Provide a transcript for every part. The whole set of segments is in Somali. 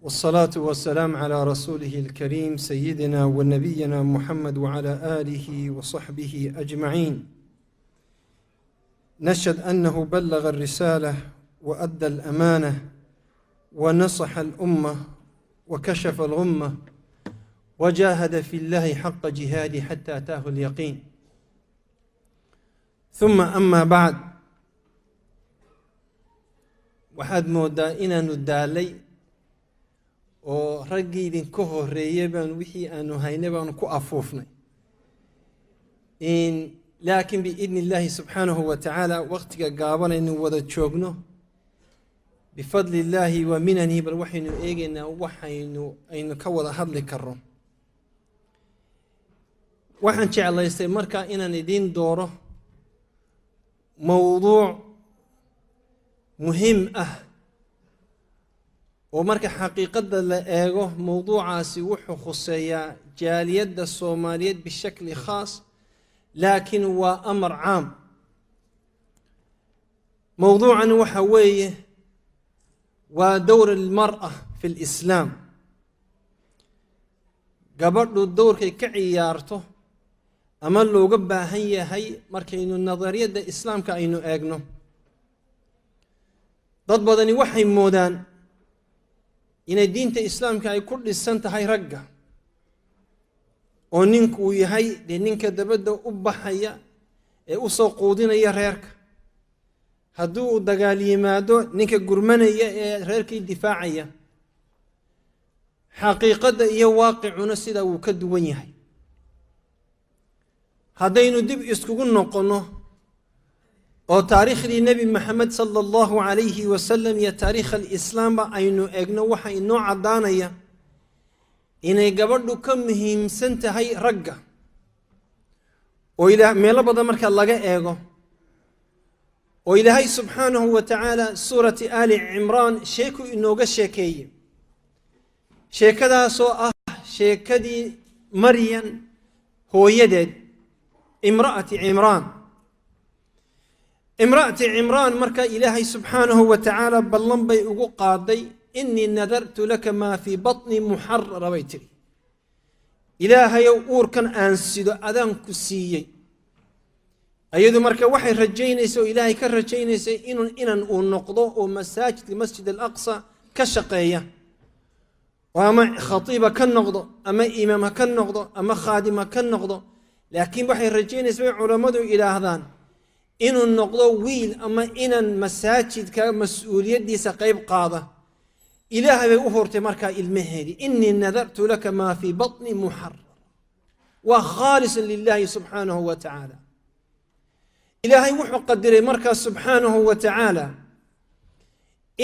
والصلاة والسلام على رسوله الكريم سيدنا ونبينا محمد وعلى آله وصحبه أجمعين. نشهد أنه بلغ الرسالة وأدى الأمانة ونصح الأمة وكشف الغمة وجاهد في الله حق جهاده حتى أتاه اليقين. ثم أما بعد، waxaad moodaa inaanu daalay oo raggii idinka horreeyey baan wixii aanu haynay baanu ku afuufnay, laakiin biidni illaahi subxaanahu wa tacaala waqtiga gaaban aynu wada joogno, bifadli illaahi wa minanihi, bal waxaynu eegaynaa waxaynu aynu ka wada hadli karno. Waxaan jeclaystay markaa inaan idiin dooro mowduuc muhiim ah oo marka xaqiiqadda la eego mowduucaasi wuxuu khuseeyaa jaaliyadda Soomaaliyeed bishakli khaas, laakiin waa amar caam. Mowduucan waxa weeye waa dowr almar'a fi lislaam, gabadhu dowrkay ka ciyaarto ama looga baahan yahay markaynu nadariyadda islaamka aynu eegno. Dad badani waxay moodaan inay diinta islaamka ay ku dhisan tahay ragga, oo ninku uu yahay dee ninka dabadda u baxaya ee u soo quudinaya reerka, haddii uu dagaal yimaado ninka gurmanaya ee reerkii difaacaya. Xaqiiqadda iyo waaqicuna sidaa wuu ka duwan yahay. Haddaynu dib iskugu noqonno oo taariikhdii Nebi Maxamed sala Allahu calayhi wasalam iyo taariikh alislaamba aynu eegno, waxa inoo caddaanaya inay gabadhu ka muhiimsan tahay ragga, oo ila meelo badan marka laga eego, oo Ilaahay subxaanahu wa tacaala suurati Aali Cimraan sheeku inooga sheekeeyey, sheekadaasoo ah sheekadii Maryan hooyadeed, imra'ati Cimraan. Imra'ati Cimraan marka Ilaahay subxaanahu wa tacaala ballan bay ugu qaaday. "Inii nadartu laka maa fii batni muxarara," bay tidhi. "Ilaahayow, uurkan aan sido adaan ku siiyey." Ayadu marka waxay rajaynaysa oo Ilaahay ka rajaynaysay inuu inan uu noqdo oo masaajidka Masjid Alaqsa ka shaqeeya, oo ama khatiiba ka noqdo ama imaam ha ka noqdo ama khaadim ha ka noqdo. Laakiin waxay rajaynaysa, bay culammadu idhaahdaan, inuu noqdo wiil ama inan masaajidka mas-uuliyaddiisa qayb qaada. Ilaahay bay u hurtay markaa ilmaheedii. "Inii nadartu laka maa fii batni muxarar," waa khaalisan lilaahi subxaanahu wa tacaala. Ilaahay wuxuu qadiray markaa subxaanahu wa tacaala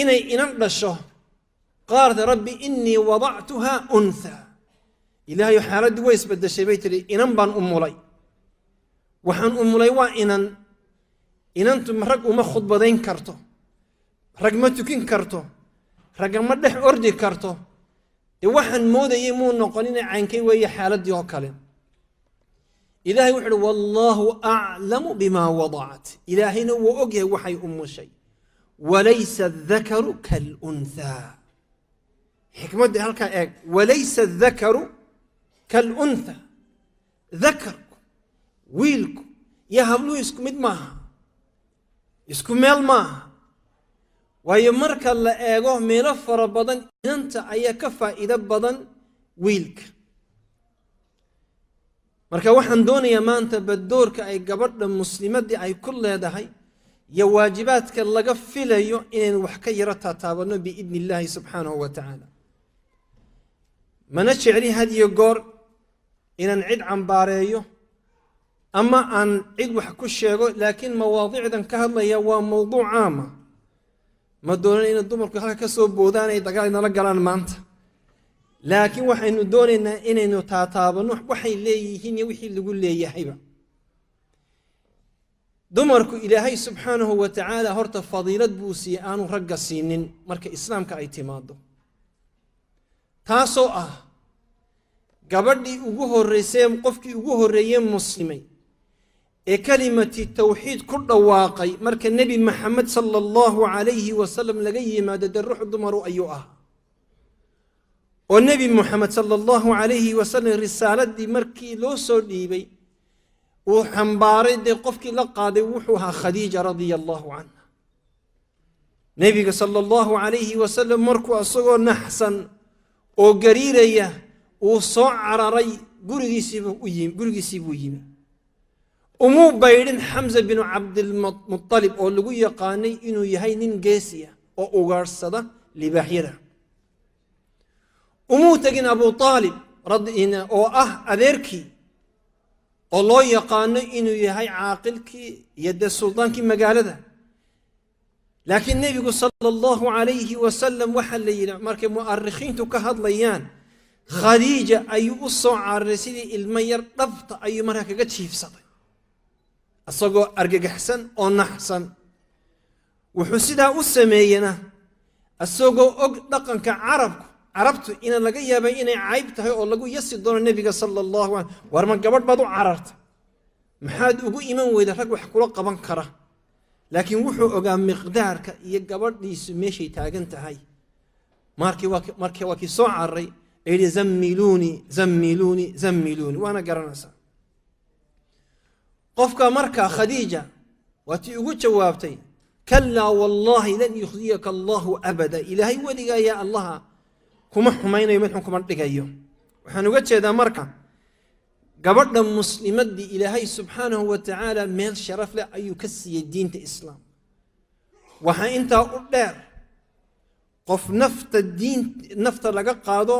inay inan dhasho. Qaalat rabbi inii wadactuha untha. "Ilaahayo, xaaladdii way isbedeshay," bay tihi, "inan baan umulay. Waxaan umulay waa inan. Inantu rag uma khudbadayn karto, rag ma tukin karto, ragga ma dhex ordi karto. Dee waxaan moodayay muu noqon inay caynkay weeye xaaladdii oo kale." Ilaahay wuxu uhi: "Wallaahu aclamu bimaa wadacat." Ilaahayna wuu og yahay waxay umushay. "Walaysa adakaru kalunthaa." Xikmadda halkaa eeg: "Walaysa adakaru kalunthaa." Dakarku, wiilku iyo habluhu isku mid maaha, isku meel maaha. Waayo, marka la eego meelo fara badan, inanta ayaa ka faa'iido badan wiilka. Marka waxaan doonayaa maanta badoorka ay gabadha muslimadii ay ku leedahay iyo waajibaadka laga filayo inaynu wax ka yaro taataabanno biidni illaahi subxaanahu wa tacaala. Mana jecli had iyo goor inaan cid cambaareeyo ama aan cid wax ku sheego, laakiin mawaadiicdan ka hadlaya waa mowduuc caama. Ma doonan inay dumarku halka ka soo boodaan ay dagaal inala galaan maanta, laakiin waxaynu doonaynaa inaynu taataabanno waxay leeyihiin iyo wixii lagu leeyahayba. Dumarku Ilaahay subxaanahu wa tacaala horta fadiilad buu siiyey aanu ragga siinin marka islaamka ay timaado, taasoo ah gabadhii ugu horreysay, qofkii ugu horreeyey muslimay ee kalimati tawxiid ku dhawaaqay marka Nebi Maxamed sala Allahu calayhi wasalam laga yimaado, dee ruux dumaru ayuu ahaa. Oo Nebi Moxamed sala Allahu calayhi wasalam risaaladii markii loo soo dhiibay uu xambaaray, dee qofkii la qaaday wuxuu ahaa Khadiija radia Allahu canha. Nebiga sala Allahu calayhi wasalam markuu isagoo naxsan oo gariiraya uu soo cararay, gurigiisii buu yimi. Umuu baydhin Xamza binu Cabdilmutalib, oo lagu yaqaanay inuu yahay nin geesi ah oo ugaadhsada libaaxyada. Umuu tegin Abu Aalib oo ah adeerkii, oo loo yaqaano inuu yahay caaqilkii iyo dee suldaankii magaalada. Laakiin nebigu sala Allahu calayhi wasalam waxaa la yidhi, markay mu'arikhiintu ka hadlayaan, Khadiija ayuu u soo cararay sidii ilmo yar, dhabta ayuu markaa kaga jiifsaday isagoo argagaxsan oo naxsan. Wuxuu sidaa u sameeyena isagoo og dhaqanka carabku, carabtu ina laga yaabay inay cayb tahay oo lagu yasi doono nebiga sala Allahu alay. War, ma gabadh baad u carartay? Maxaad ugu iman weyda rag wax kula qaban kara? Laakiin wuxuu ogaa miqdaarka iyo gabadhiisu meeshay taagan tahay. Markii waa kii soo cararay ee yidhi: "Zammiluunii, zammiluunii, zammiluunii." Waana garanaysaa qofka. Markaa Khadiija waa tii ugu jawaabtay: "Kalaa wallaahi, lan yukhziyaka Allahu abada." Ilaahay weligaa yaa Allaha kuma xumaynayo, mid xun kuma dhigayo. Waxaan uga jeedaa marka, gabadha muslimaddii Ilaahay subxaanahu wa tacaala meel sharaf leh ayuu ka siiyey diinta Islaamka. Waxaa intaa u dheer, qof nafta diin nafta laga qaado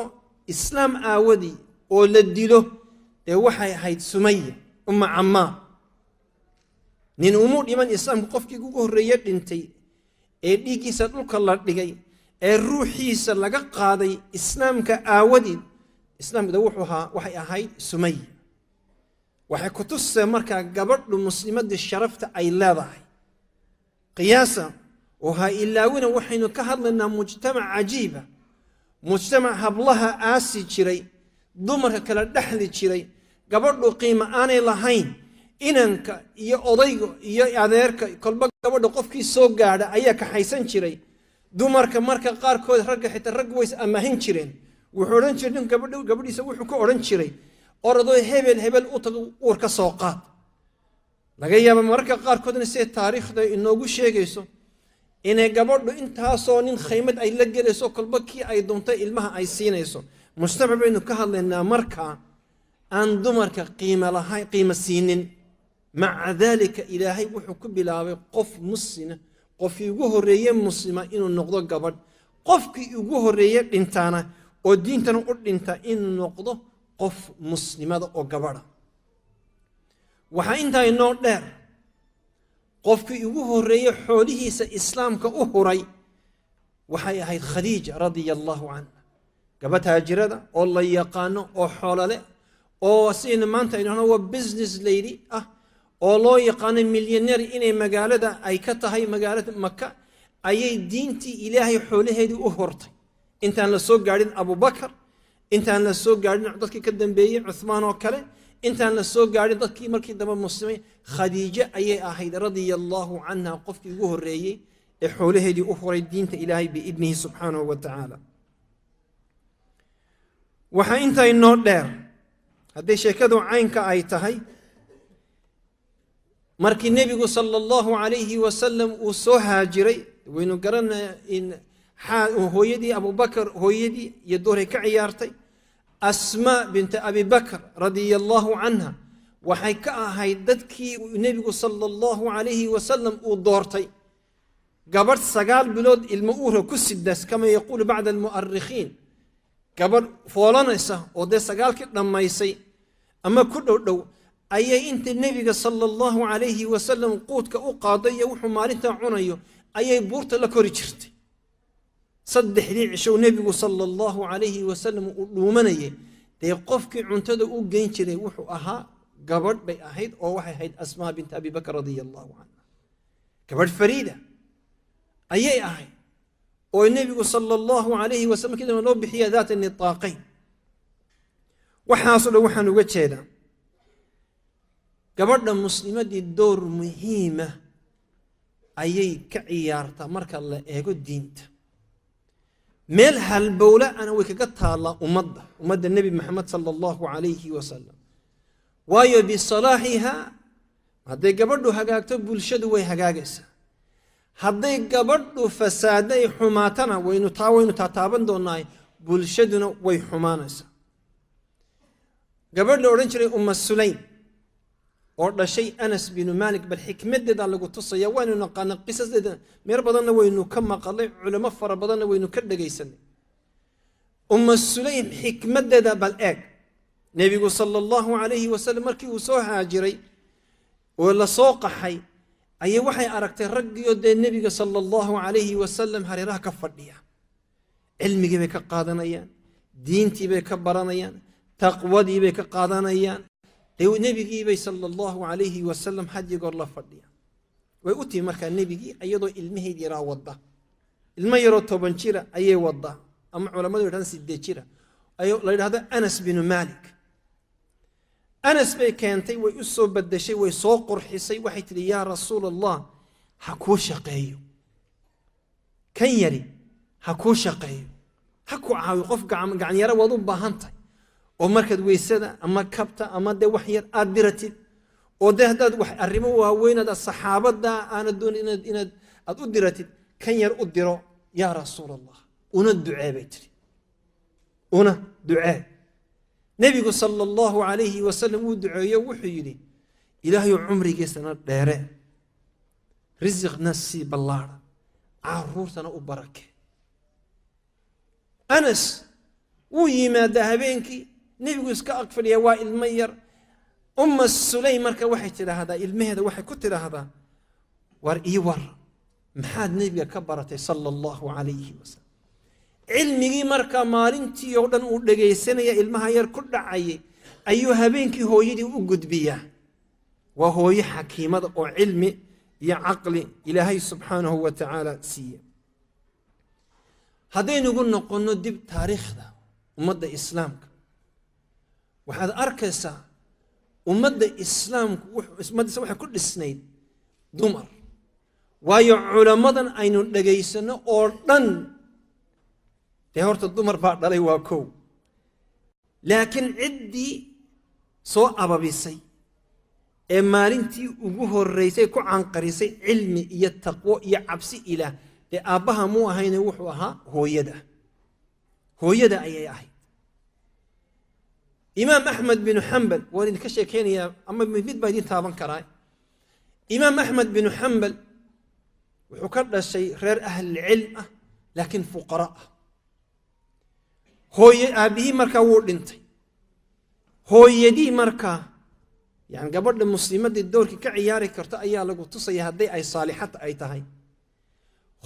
Islaam aawadii oo la dilo, dee waxay ahayd Sumaya umma Cammaar. Nin umuu dhiman Islaamku. Qofkii ugu horreeye dhintay ee dhiiggiisa dhulka la dhigay ee ruuxiisa laga qaaday Islaamka aawadeed, Islaamka wuxuu ahaa, waxay ahayd Sumaya. Waxay ku tusee markaa gabadhu muslimadii sharafta ay leedahay. Qiyaasa oo ha ilaawina, waxaynu ka hadlaynaa mujtamac cajiiba, mujtamac hablaha aasi jiray, dumarka kala dhexli jiray, gabadhu qiimo aanay lahayn, inanka iyo odayga iyo adeerka kolba gabadha qofkii soo gaadha ayaa kaxaysan jiray. Dumarka marka qaarkood ragga xitaa raggu ways amaahin jireen. Wuxuu odhan jiray ninku gabadhiisa, wuxuu ka odhan jiray: "Orodoo hebel hebel u tago, uur ka soo qaad." Laga yaaba mararka qaarkoodna, siday taariikhda inoogu sheegayso, inay gabadhu intaasoo nin khaymad ay la gelayso, kolba kii ay doontay ilmaha ay siinayso. Mujtamac baynu ka hadlaynaa markaa aan dumarka qiimo lahayn, qiimo siinin. Maca daalika, Ilaahay wuxuu ku bilaabay qof muslima, qofkii ugu horreeye muslima inuu noqdo gabadh, qofkii ugu horreeye dhintaana oo diintana u dhinta inuu noqdo qof muslimada oo gabadha. Waxaa intaa inoo dheer, qofkii ugu horreeye xoolihiisa Islaamka u huray waxay ahayd Khadiija radia Allahu canha, gabadh taajirada oo la yaqaano oo xoolole oo sidaynu maanta aynu dhahno waa business lady ah, oo loo yaqaano milyaneer inay magaalada ay ka tahay, magaalada Maka, ayay diintii Ilaahay xoolaheedii u hortay intaan la soo gaadhin Abubakar, intaan la soo gaadhin dadkii ka dambeeyey, Cuthmaan oo kale, intaan la soo gaadhin dadkii markii dambe muslimay. Khadiijo ayay ahayd radia Allahu canha qofkii ugu horreeyey ee xoolaheedii u huray diinta Ilaahay biidnihi subxaanahu wa tacaala. Waxaa intaa inoo dheer, hadday sheekadu caynka ay tahay, markii nebigu sala Allahu calayhi wasalam uu soo haajiray, waynu garanaa in hooyadii Abubakar, hooyadii iyo dooray ka ciyaartay, Asmaa binta Abi Bakr radia Allahu canha, waxay ka ahayd dadkii nebigu sala Allahu calayhi wasalam uu doortay. Gabadh 9 bilood ilmo uura ku sidas, kama yaquulu bacd almu'arikhiin, gabadh foolanaysa oo dee sagaalkii dhammaysay ama ku dhow dhow, ayay inta nebiga sala Allahu calayhi wasalam quudka u qaaday iyo wuxuu maalintaa cunayo ayay buurta la kori jirtay. 3dii cishow nebigu sala Allahu calayhi wasalam uu dhuumanayay, dee qofkii cuntada u geyn jiray wuxuu ahaa gabadh bay ahayd, oo waxay ahayd Asmaa binta Abi Bakr radia Allahu canha. Gabadh fariida ayay ahayd oo nebigu sala Allahu calayhi wasalam markii dambe loo bixiya Daata Nitaaqayn. Waxaasoo dhan waxaan uga jeedaa, gabadha muslimadii door muhiima ayay ka ciyaartaa marka la eego diinta. Meel halbowla ana way kaga taallaa ummadda Nebi Maxamed sala Allahu calayhi wasalam. Waayo, bisalaaxiha, hadday gabadhu hagaagto, bulshadu way hagaagaysaa. Hadday gabadhu fasaada ay xumaatana, waynu taataaban doonaa, bulshaduna way xumaanaysaa. Gabadh la odhan jiray Umma Sulaym oo dhashay Anas binu Malik, bal xikmadeeda lagu tusaya. Waynu naqaana qisadeeda, meer badanna waynu ka maqalay, culamo fara badanna waynu ka dhegaysanay. Umma Sulaym xikmadeeda bal eeg. Nebigu sala Allahu calayhi wasalam markii uu soo haajiray oo la soo qaxay, ayay waxay aragtay raggiyo dee nebiga sala Allahu calayhi wasalam hareeraha ka fadhiya. Cilmigii bay ka qaadanayaan, diintii bay ka baranayaan, taqwadii bay ka qaadanayaan. Dee nebigiibay sala Allahu calayhi wasalam had iyo goor la fadhiya. Way u timi markaa nebigii iyadoo ilmaheyd yaraa wadda. Ilmo yaroo 10 jira ayay wadda, ama culammadu yidhahdaan 8 jira, la yidhahdo Anas binu Malik. Anas bay keentay, way u soo bedeshay, way soo qurxisay. Waxay tidhi: "Yaa Rasuul Allah, ha kuu shaqeeyo kan yari, ha kuu shaqeeyo, ha ku caawiyo. Qof gacanyaro waad u baahan tahay, oo markaad weysada ama kabta ama dee wax yar aad diratid, oo dee haddaad wax arrimo waaweyn aad saxaabadda aanad doonin inaad aad u diratid, kan yar u diro, yaa Rasuul Allah. Una ducee," bay tidhi, "una ducee." Nebigu sala Allahu calayhi wasalam wuu duceeyo. Wuxuu yidhi: "Ilaahayu cumrigiisana dheere, risiqna sii ballaara, caruurtana u barake." Anas wuu yimaadaa habeenkii, nebigu iska ag fadhiya, waa ilmo yar. Umma Sulaym marka waxay tidhaahdaa ilmaheeda, waxay ku tidhaahdaa: "War ii war, maxaad nebiga ka baratay sala Allahu calayhi wasalam?" Cilmigii marka maalintii oo dhan uu dhegaysanaya ilmaha yar ku dhacayay ayuu habeenkii hooyadii u gudbiyaa. Waa hooyo xakiimada oo cilmi iyo caqli Ilaahay subxaanahu wa tacaala siiye. Haddaynugu noqonno dib taariikhda ummadda islaamka, waxaad arkaysaa ummadda islaamku ummaddiisa waxay ku dhisnayd dumar. Waayo, culammadan aynu dhegaysanno oo dhan dee horta dumar baa dhalay, waa kow. Laakiin ciddii soo ababisay ee maalintii ugu horraysay ku canqarisay cilmi iyo taqwo iyo cabsi Ilaah, dee aabbaha muu ahayne, wuxuu ahaa hooyada. Hooyada ayay ahayd. Imaam Axmed binu Xambal waan idinka sheekeynayaa, ama mid baa idin taaban karaa. Imaam Axmed binu Xambal wuxuu ka dhashay reer ahlilcilm ah, laakiin fuqara ah. Hooye, aabbihii markaa wuu dhintay. Hooyadii markaa, yani gabadha muslimadii doorkii ka ciyaari karto ayaa lagu tusaya hadday ay saalixad ay tahay.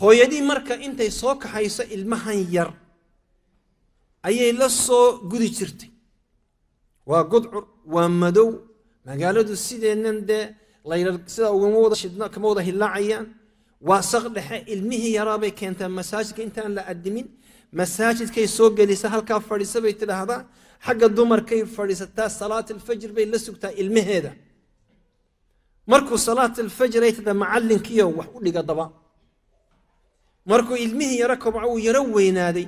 Hooyadii marka intay soo kaxayso ilmahan yar ayay la soo gudi jirtay. Waa gudcur, waa madow, magaaladu sideennan dee layla sidaa ugama wada shidna, kama wada hillaacayaan. Waa saq dhexe. Ilmihii yaraabay keentaa masaajidka intaan la adimin. Masaajidkay soo gelisa, "Halkaa fadhiisa," bay tidhaahdaa. Xagga dumarkay fadhiisataa. Salaat alfajr bay la sugtaa ilmaheeda. Markuu salaat alfajr ay tidhaa, "Macallinkiyo wax u dhiga." Daba markuu ilmihii yaro kobco, uu yaro weynaaday,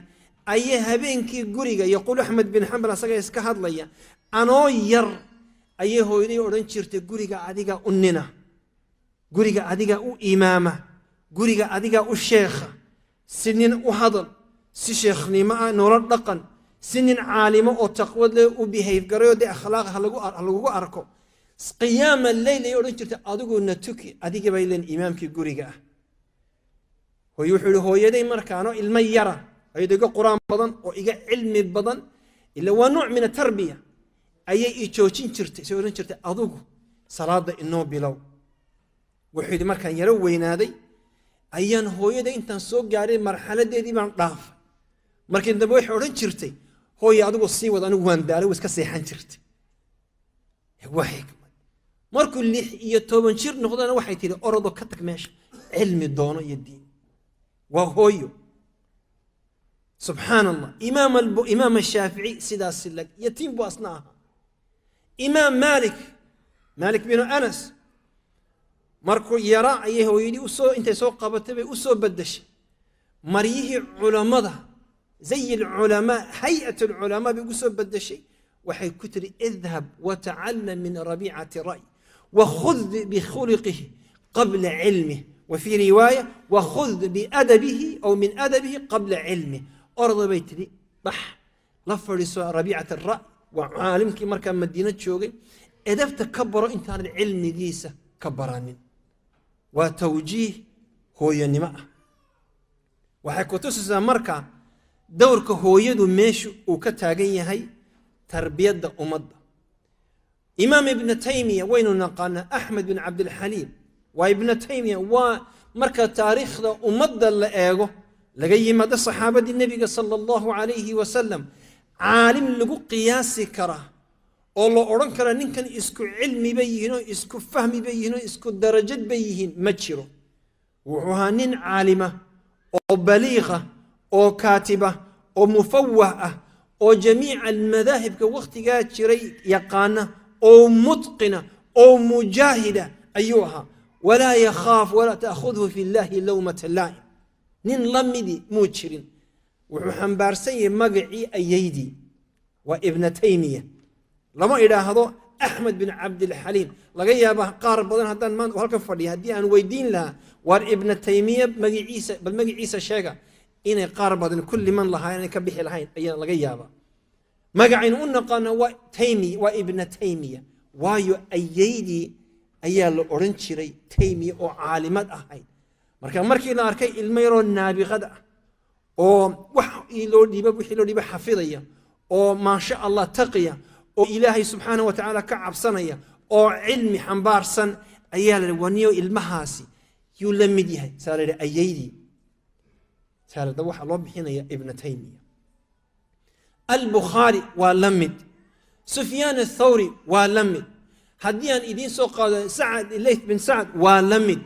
ayay habeenkii guriga, yaquul Axmed bin Xambal asaga iska hadlaya: "Anoo yar ayay hooyaday odhan jirtay, guriga adiga u nina, guriga adiga u imaama, guriga adiga u sheekha. Si nin u hadal, si sheekhnimo ah noola dhaqan, si nin caalimo oo taqwad leh u behave garayoo dee akhlaaq ha lagugu arko. Qiyaama leyl," ay odhan jirtay, "adiguna tuki, adiga bay leen imaamkii guriga ah." Hooye wuxuu yihi: "Hooyaday markaano ilmo yara, ayadoo iga qur-aan badan oo iga cilmi badan, ila waa nooc min atarbiya, ayay i joojin jirtay, say odhan jirtay, adigu salaada inoo bilow." Wuxuu yidhi: "Markaan yaro weynaaday ayaan hooyada intaan soo gaadhay marxaladeedii baan dhaafay. Markii dambe waxay odhan jirtay, hooye, adigu sii wad, anigu waan daalay." Way iska seexan jirtay. Waa xikmad. Markuu 16 jir noqdana waxay tidhi: "Orodoo ka tag meesha, cilmi doono iyo diin." Waa hooyo, subxaan Allah. Imaam Shaafici sidaas lag yatiim buu asna ahaa. Imaam Malik, Malik binu Anas, markuu yaraa ayay hooyadii usoo intay soo qabatay bay u soo bedeshay maryihii culammada. Zay alculamaa, hay'at alculamaa bay ugu soo bedeshay. Waxay ku tiri: "Idhab watacallam min Rabiicati ra'y wakhud bikhuliqihi qabla cilmih." وفي رواية: وخذ بأدبه أو من أدبه قبل علمه. Orda, bay tidhi, bax, la fadhiiso Rabiicat alra'y, waa caalimkii markaa Madiina joogay, edabta ka baro intaanad cilmigiisa ka baranin. Waa tawjiih hooyanimo ah. Waxay ku tusaysaa marka dowrka hooyadu meeshu uu ka taagan yahay tarbiyadda ummadda. Imaam Ibna Taymiya waynu naqaanaa, Axmed bin Cabdilxaliim waa Ibna Taymiya. Waa marka taariikhda ummadda la eego, laga yimaado saxaabadii Nebiga sala Allahu calayhi wasalam, caalim lagu qiyaasi karaa oo la odhan karaa ninkan isku cilmi bay yihiin oo isku fahmi bay yihiin oo isku darajad bay yihiin ma jiro. Wuxuu ahaa nin caalima oo baliiqa oo kaatiba oo mufawah ah oo jamiica almadaahibka wakhtigaa jiray yaqaana oo mutqina oo mujaahida ayuu ahaa. Walaa yakhaaf walaa ta'khudhu fi llahi lawmata laa'im. Nin la midi muu jirin. Wuxuu xambaarsan yahay magacii ayaydii, waa Ibna Taymiya. Lama idhaahdo Axmed bin Cabdilxaliim. Laga yaaba qaar badan haddaan maanta halkan fadhiya, haddii aan weydiin lahaa: "Waar, Ibna Taymiya magaciisa, bal magaciisa sheega," inay qaar badan kulli man lahaa inay ka bixi lahayn ayaa laga yaabaa. Magacaynu u naqaano waa Taymi, waa Ibna Taymiya, waayo ayaydii ayaa la odhan jiray Taymiya oo caalimad ahayd. Marka markii la arkay ilmo yaroo naabiqad ah oo wax loo dhiiba, wixii loo dhiiba xafidaya, oo maasha Allah taqiya, oo Ilaahay subxaana wa tacaala ka cabsanaya, oo cilmi xambaarsan, ayaa la yidhi: "Waniyo, ilmahaasi yuu la mid yahay?" Saa la yidhi: "Ayaydii." Saa la waxaa loo bixinaya Ibna Taymiya. Albukhaari waa la mid, Sufyaan Athawri waa la mid, haddii aan idiin soo qaado Sacad, Leyth bin Sacad waa la mid,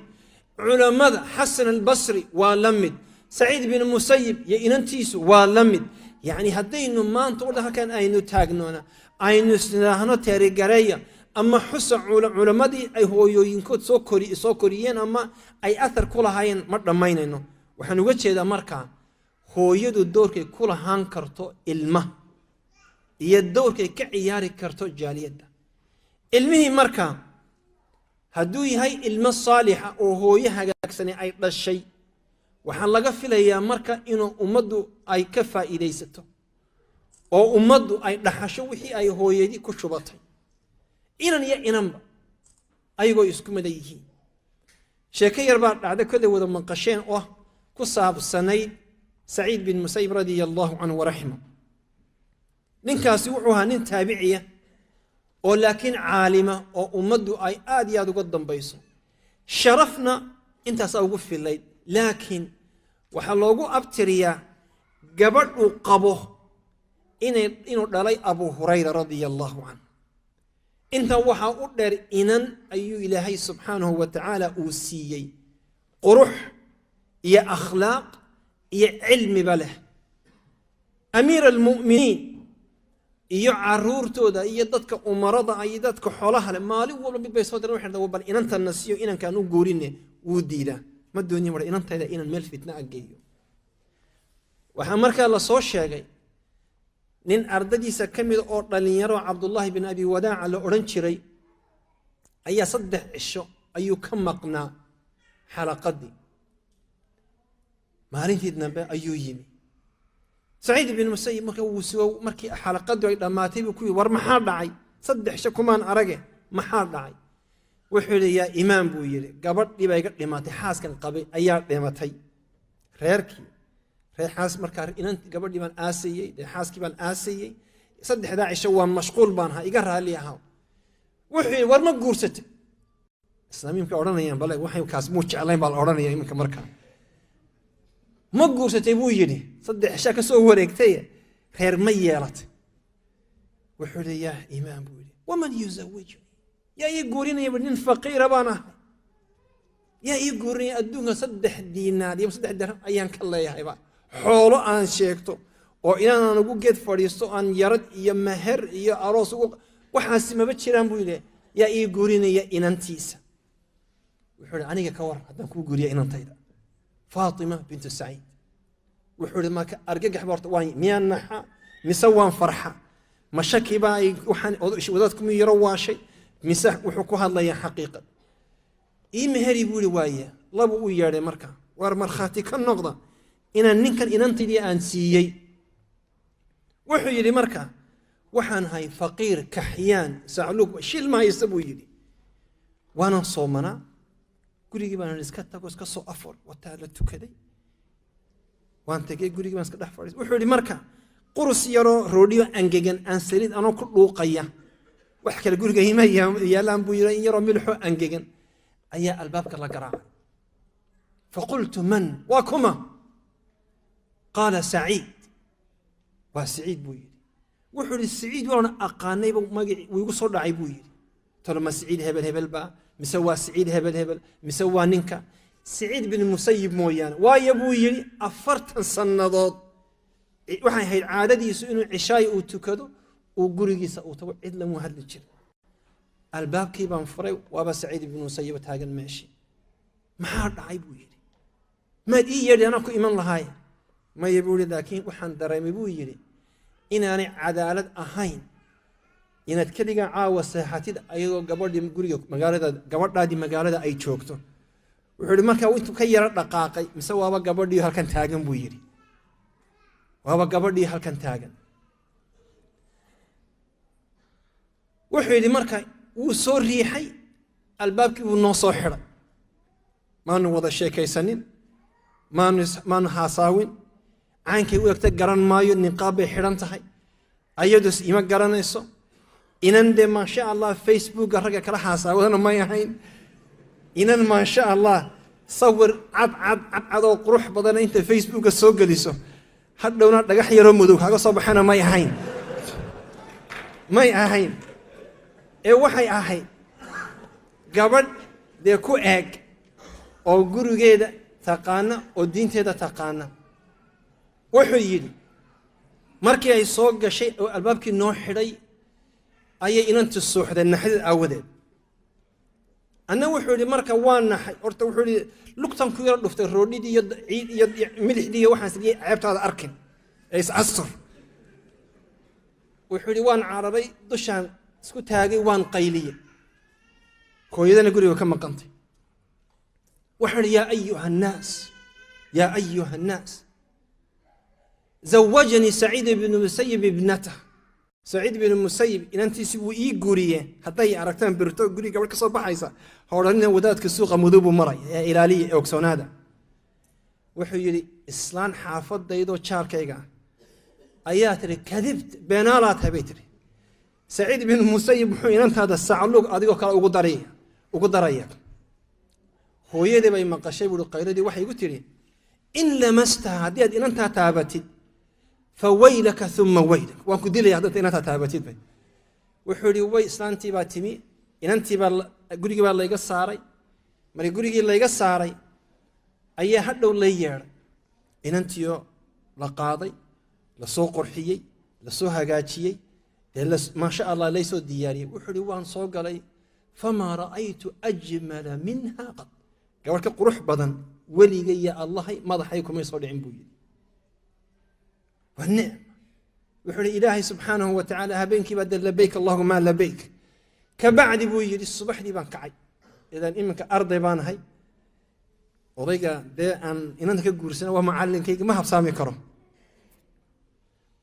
culammada Xasan Albasri waa la mid, Saciid bin Musayib iyo inantiisu waa la mid. Yacni haddaynu maanta u dhan halkan aynu taagnoona, aynu isnidhaahno teerigareeya ama xusa culammadii ay hooyooyinkood soo koriyeen ama ay athar ku lahaayeen, ma dhammaynayno. Waxaan uga jeedaa markaa hooyadu doorkay ku lahaan karto ilmaha iyo dowrkay ka ciyaari karto jaaliyadda. Ilmihii markaa hadduu yahay ilmo saalixa oo hooyo hagaagsani ay dhashay, waxaa laga filayaa marka inuu ummaddu ay ka faa'iidaysato oo ummaddu ay dhaxasho wixii ay hooyadii ku shubatay, inan iyo inanba ayagoo isku mida yihiin. Sheeko yar baa dhacda, kollay wada maqasheen, oo ku saabsanayd Saciid bin Musayib radia Allahu canhu waraxima. Ninkaasi wuxuu ahaa nin taabiciya oo laakiin caalima oo ummaddu ay aad iyo aad uga dambayso, sharafna intaasaa ugu filayd. Laakiin waxaa loogu abtiriyaa gabadhuu qabo inuu dhalay Abu Hurayra radia Allahu canhu. Intaa waxaa u dheer, inan ayuu Ilaahay subxaanahu wa tacaala uu siiyey, qurux iyo akhlaaq iyo cilmiba leh. Amiir almu'miniin iyo caruurtooda iyo dadka umarada iyo dadka xoolaha leh maalin walba mid bay soo direen. Waxay dhahaan: "Bal inantana siiyo, inankaan u guurine." Wuu diidaa: "Ma doonin war inantayda inan meel fitna a geeyo." Waxaa markaa la soo sheegay nin ardadiisa ka mida oo dhallinyaro, Cabdullaahi bin Abi Wadaaca la odhan jiray, ayaa 3 cisho ayuu ka maqnaa xalaqadii. Maalintii dambe ayuu yimi. Saciid bin Musayib marka wuu sugo. Markii xalaqadii ay dhammaatay buu ku yidhi: "War, maxaa dhacay? 3 cisho kumaan arage, maxaa dhacay?" Wuxuu yidhi: "Yaa imaam," buu yidhi, "gabadhii baa iga dhimatay, xaaskan qabay ayaa dhimatay. Reerkii reer xaas markaa inan gabadhii baan aasayey, dee xaaskii baan aasayey. Saddexdaa cisho waa mashquul baan ahaa, iga raalli ahaa." Wuxuu yidhi: "War, ma guursatay?" Islaamiimka odhanayaan bale waxay kaas muu jeclayn baa la odhanaya iminka. Markaa "Ma guursatay?" buu yidhi. 3 cishaa ka soo wareegtay, reer ma yeelatay? Wuxuu yidhi: "Yaa imaam," buu yidhi, "waman yuzawijuni? Yaa ii guurinaya? Nin faqiira baan ahay, yaa ii guurinaya? Adduunka 3 diinaar iyo 3 dirham ayaan ka leeyahayba. Xoolo aan sheegto oo inaanan ugu geed fadhiisto, aan yarad iyo meher iyo aroos ugu, waxaasi maba jiraan," buu yidhi. "Yaa ii guurinaya inantiisa?" Wuxuu yidhi: "Aniga ka war haddaan kuu guuriya inantayda Faatima bintu Saciid?" Wuxuu ihi marka argagax ba horta waan miyaan naxa mise waan farxa? Ma shaki baa ay waxaan wadaadku miyuu yaro waashay mise wuxuu ku hadlayaa xaqiiqad? Ii meheri, buu yihi. Waaya, labu u yeedhay marka, waar markhaati ka noqda inaan ninkan inantaydii aan siiyey. Wuxuu yidhi marka, waxaan ahay faqiir, kaxyaan, sacluug, shil ma haysta, buu yidhi, waanan soomanaa. Gurigii baan iska tago, iska soo afur, wataa la tukaday, waan tegey gurigii, baan iska dhex fadhiis. Wuxuu yidhi marka, qurus yaroo roodhiyo angegan aan saliid anoo ku dhuuqaya, wax kale guriga ima yaalaan, buu yidhi, in yaroo milixoo angegan ayaa albaabka la garaacay. فقلت من؟ Waa kuma? قال سعيد. Waa Saciid, buu yidhi. Wuxuu yidhi, Saciid waan aqaanayba, magaci wuu igu soo dhacay, buu yidhi. Tolo ma Saciid hebel hebel baa mise waa Saciid hebel hebel mise waa ninka Saciid bin Musayib mooyaane? Waayo, buu yidhi, 40 sannadood waxay ahayd caadadiisu inuu cishaay uu tukado, uu gurigiisa uu tago, cid lamuu hadli jira. Albaabkii baan furay, waaba Saciid ibn Musayib taagan meeshii. Maxaa dhacay, buu yidhi. Maad ii yeedhi, anaa ku iman lahaay. Maya, buu yidhi, laakiin waxaan dareemay, buu yidhi, inaanay cadaalad ahayn inaad keligaa caawa seexatid ayadoo gabadhii guriga magaalada, gabadhaadii magaalada ay joogto. Wuxuu yidhi markaa, intuu ka yaro dhaqaaqay, mise waaba gabadhii halkan taagan, buu yidhi, waaba gabadhii halkan taagan. Wuxuu yidhi marka, wuu soo riixay albaabkii, buu noo soo xidhay. Maanu wada sheekaysanin, maanu haasaawin. Caankay u egta garan maayo, niqaab bay xidhan tahay, ayadus ima garanayso. Inan dee maasha Allah Facebooka ragga kala haasaawadana may ahayn. Inan maasha Allah sawir cad cad cad cad oo qurux badana inta Facebooka soo geliso hadhowna dhagax yaroo madow kaaga soo baxana may ahayn, may ahayn. Ee waxay ahayd gabadh dee ku eeg oo gurigeeda taqaana oo diinteeda taqaana. Wuxuu yidhi, markii ay soo gashay oo albaabkii noo xidhay ayay inanti suuxday naxdid aawadeed. Anna, wuxuu yidhi marka, waa naxay horta. Wuxuu yidhi, lugtan ku yaro dhuftay roodhidii iyo ciid iyo milixdii iyo waxaan sidii ceebtaada arkin ee is astur. Wuxuu yidhi, waan cararay, dushaan isku taagay, waan qayliyey. Hooyadana guriga ka maqantay. Waxaan idhi, يا أيها الناس، يا أيها الناس، زوجني سعيد بن مسيب ابنته. Saciid bin Musayib inantiisi buu ii guuriye. Hadday aragtaan birto guriga gabadh ka soo baxaysa, ha odhanina wadaadka suuqa madow buu maray ee ilaaliya ee ogsoonaada. Wuxuu yidhi, islaan xaafadaydoo jaarkayga ah ayaa tiri, كذبت, beenaalaa tahay, bay tiri. Saciid bin Musayib muxuu inantaada sacluug adigoo kale ugu daraya? Hooyadii bay maqashay, buui, qayladii. Waxay igu tidhi, إن لمستها, haddii aad inantaa taabatid, فويلك ثم ويلك, waan ku dilaya haddaad inantaa taabatid bay. Wuxuu yidhi, way islaantii baa timi, inantii baa gurigii baa layga saaray. Markii gurigii layga saaray ayaa hadhow lay yeedhay. Inantiio la qaaday, lasoo qurxiyey, lasoo hagaajiyey, dee maasha Allah laysoo diyaariyey. Wuxuu yidhi, waan soo galay, فما رأيت أجمل منها قط. Gabadh ka qurux badan weligay iyo Allahay madaxay kumay soo dhicin, buu yidhi. Waa nicma. Wuxuu yidhi, Ilaahay subxaanahu wa tacaala habeenkii baa dee لبيك اللهم لبيك. Kabacdi, buu yidhi, subaxdii baan kacay. Idan iminka arday baan ahay, odayga dee aan inanta ka guursana waa macallinkayga, ma habsaami karo.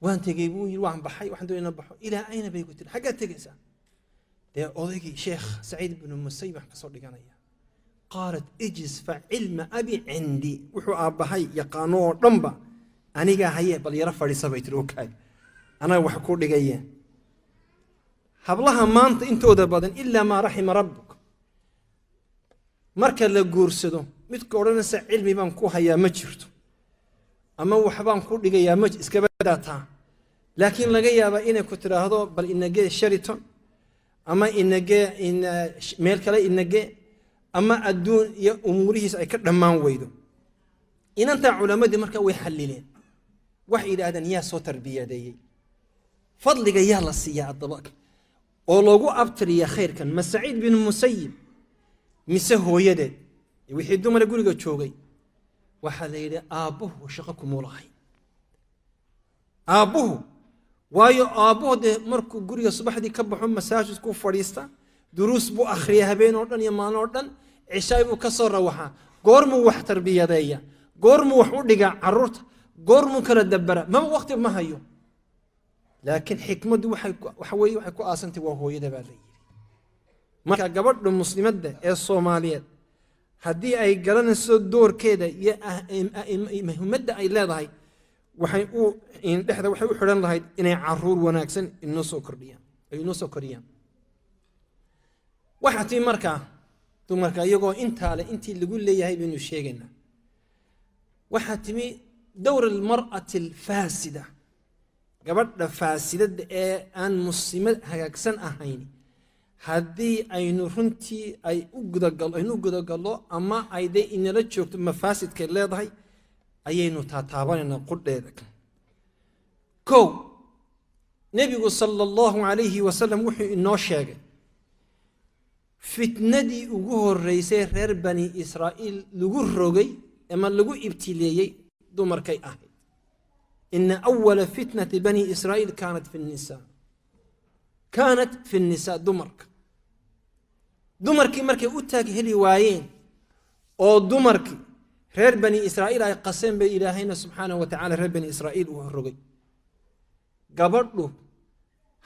Waan tegey, buu yidhi, waan baxay, waxaan doonay inaan baxo. إلى أين, bay ku tiri, xaggaad tegaysaa? Dee odaygii Sheekh Saciid binu Musayib waxaan kasoo dhiganaya. قالت اجلس فعلم أبي عندي. Wuxuu aabbahay yaqaano oo dhanba anigaa haye, bal yaro fadhiisa, bay tiri. Okay, anaa wax ku dhigaya. Hablaha maanta intooda badan, إلا ما رحم ربك, marka la guursado midka odhanaysa cilmi baan ku hayaa ma jirto ama waxbaan ku dhigayaa ma iskaba daataa. Laakiin laga yaabaa inay ku tidhaahdo, bal inagee Sheraton ama inagee meel kale, inagee ama adduun iyo umuurihiisa ay ka dhammaan weydo. Inantaa culammadii marka way xallileen. Waxay yidhaahdeen, yaa soo tarbiyadeeyey? Fadliga yaa la siiyaa addaba oo loogu abtiriya khayrkan? Ma Saciid bin Musayib mise hooyadeed? Wixii dumara guriga joogay waxaa la yidhi, aabbuhu shaqo kumuu lahayn. Aabbuhu, waayo aabbuhu dee markuu guriga subaxdii ka baxo, masaajidkuu fadhiista, duruus buu akhriya habeen oo dhan iyo maalin oo dhan, cishaay buu ka soo rawaxaa. Goormuu wax tarbiyadeeya? Goormuu wax u dhigaa carruurta? Goormuu kala dabara? Maba waqti ma hayo. Laakiin xikmaddu waxay waxa weeye waxay ku aasantay waa hooyada, baa la yidhi. Marka gabadha muslimadda ee Soomaaliyeed, haddii ay garanayso doorkeeda iyo muhiimadda ay leedahay, waxay u dhexda waxay u xidhan lahayd inay caruur wanaagsan inoo soo kordhiyaan, ay inoo soo koriyaan. Waxaa tii markaa dumarka iyagoo intaa le intii lagu leeyahay baynu sheegaynaa. Waxaa timi dowr almar'ati alfaasida, gabadha faasidada ee aan muslimad hagaagsan ahayn. Haddii aynu runtii ay u gudagallo, aynu u gudagallo ama ay dee inala joogto, mafaasidkay leedahay ayaynu taataabanaynaa qudheeda. Kow, Nebigu sala Allahu calayhi wasalam wuxuu inoo sheegay fitnadii ugu horreysay reer Bani Israa'iil lagu rogay ama lagu ibtileeyey dumarkay ahayd. Ina awala fitnati Bani Israa'iil kaanat fi nnisaa, kaanat fi nnisaa. Dumarka, dumarkii markay u taag heli waayeen oo dumarkii reer Bani Israa'iil ay qaseen, bay Ilaahayna subxaanahu wa tacala reer Bani Israa'iil uu rogay. Gabadhu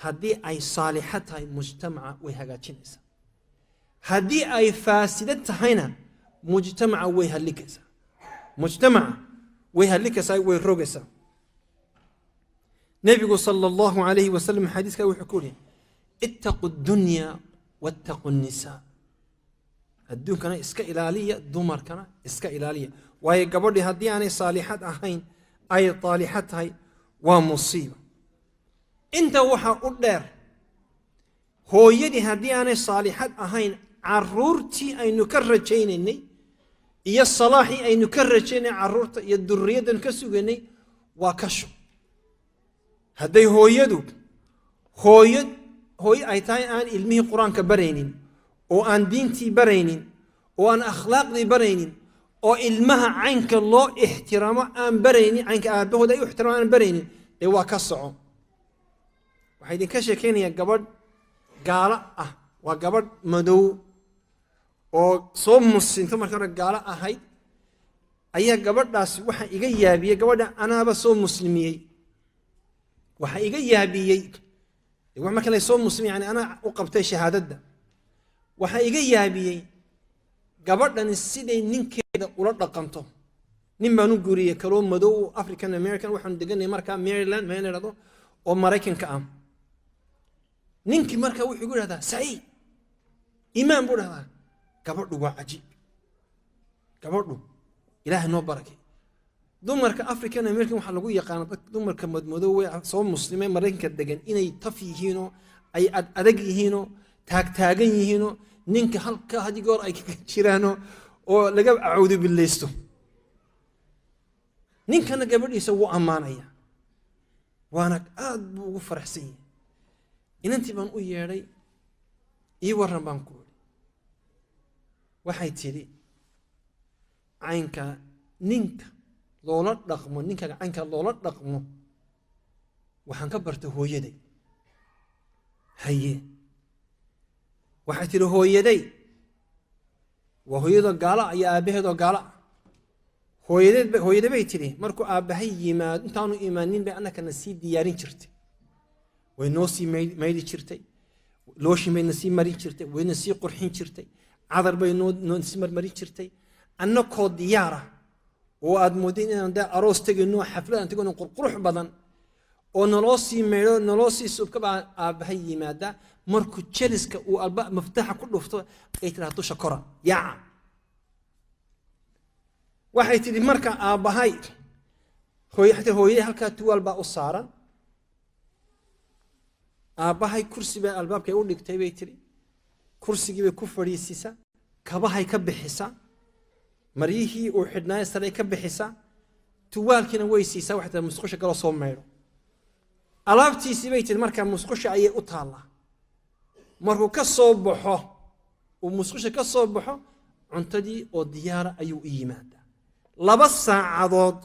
haddii ay saalixa tahay, mujtamaca way hagaajinaysaa. Haddii ay faasida tahayna, mujtamaca way hallikaysaa, mujtamaca way hallikaysaa, way rogaysaa. Nebigu sala Allahu calayhi wasalam xadiiska wuxuu ku yidhi: "Ittaqu dunya wattaqu nnisaa." Adduunkana iska ilaaliya, dumarkana iska ilaaliya. Waayo, gabadhii haddii aanay saalixad ahayn, ay taalixad tahay, waa musiiba. Inta waxaa u dheer, hooyadii haddii aanay saalixad ahayn, caruurtii aynu ka rajaynaynay iyo salaaxii aynu ka rajaynay carruurta iyo duriyaddan ka sugaynay waa ka shub. Hadday hooyadu hooyo hooyo ay tahay aan ilmihii Qur-aanka baraynin, oo aan diintii baraynin, oo aan akhlaaqdii baraynin, oo ilmaha caynka loo ixtiraamo aan baraynin, caynka aabbahood ay u ixtiraamo aan baraynin, dee waa ka soco. Waxaa idinka sheekaynayaa gabadh gaalo ah. Waa gabadh madow oo soo muslimto, marka hore gaalo ahayd. Ayaa gabadhaasi waxa iga yaabiyey, gabadha anaaba soo muslimiyey, waxa iga yaabiyey marka la soo muslim, yani anaa u qabtay shahaadadda, waxaa iga yaabiyey gabadhani siday ninkeeda ula dhaqanto. Nin baan u guuriyey kaloo madow, African American. Waxaanu deganay markaa Maryland meel la dhahdo oo Maraykanka ah. Ninkii marka wuxuu igu dhahdaa, "Saciid Iimaan," buu dhahdaa, "gabadhu waa cajiib, gabadhu Ilaahay noo barakay." Dumarka African American waxaa lagu yaqaana, dadka dumarka madmadoowe soo muslimee Maraykanka degan, inay taf yihiinoo ay ad adag yihiinoo taagtaagan yihiinoo ninka halka had goor ay kaga jiraanoo oo laga acuudu billaysto. Ninkana gabadhiisa wuu ammaanaya, waana aad buu ugu faraxsan yahay. Inantii baan u yeedhay. "Ii warran," baan ku idhi. Waxay tidhi, "Caynka ninka loola dhaqmo, ninkaga caynka loola dhaqmo, waxaan ka bartay hooyaday." "Haye." Waxay tidhi, "Hooyaday waa hooyadoo gaala iyo aabbaheedoo gaala ah. Hooyadeed, hooyada," bay tidhi, "markuu aabbahay yimaado, intaanu imaanin bay annakana sii diyaarin jirtay, way noo sii maydhi jirtay, lotion bayna sii marin jirtay, wayna sii qurxin jirtay, cadar bay noo sii marmarin jirtay, annakoo diyaara oo aad moodeen inaan dee aroos tegayno, xaflad aan tegayno, qurqurux badan oo naloo sii maydho, naloo sii subka baa aabbahay yimaada. Markuu jeliska uu alba maftaaxa ku dhufto, ay tidhaha, 'Dusha kora, yaaca.'" Waxay tidhi, marka aabbahay, hooyaday halkaa tuwaal baa u saaran, aabbahay kursi bay albaabkay u dhigtay," bay tidhi. "Kursigii bay ku fadhiisisaa, kabahay ka bixisaa, maryihii uu xidhnaayo saray ka bixisaa, tuwaalkiina way siisaa. Waxay tihi, 'Musqusha galoo soo maydho.' Alaabtiisii," bay tihi, "markaa musqusha ayay u taallaa. Markuu ka soo baxo, uu musqusha ka soo baxo, cuntadii oo diyaara ayuu u yimaadaa. 2 saacadood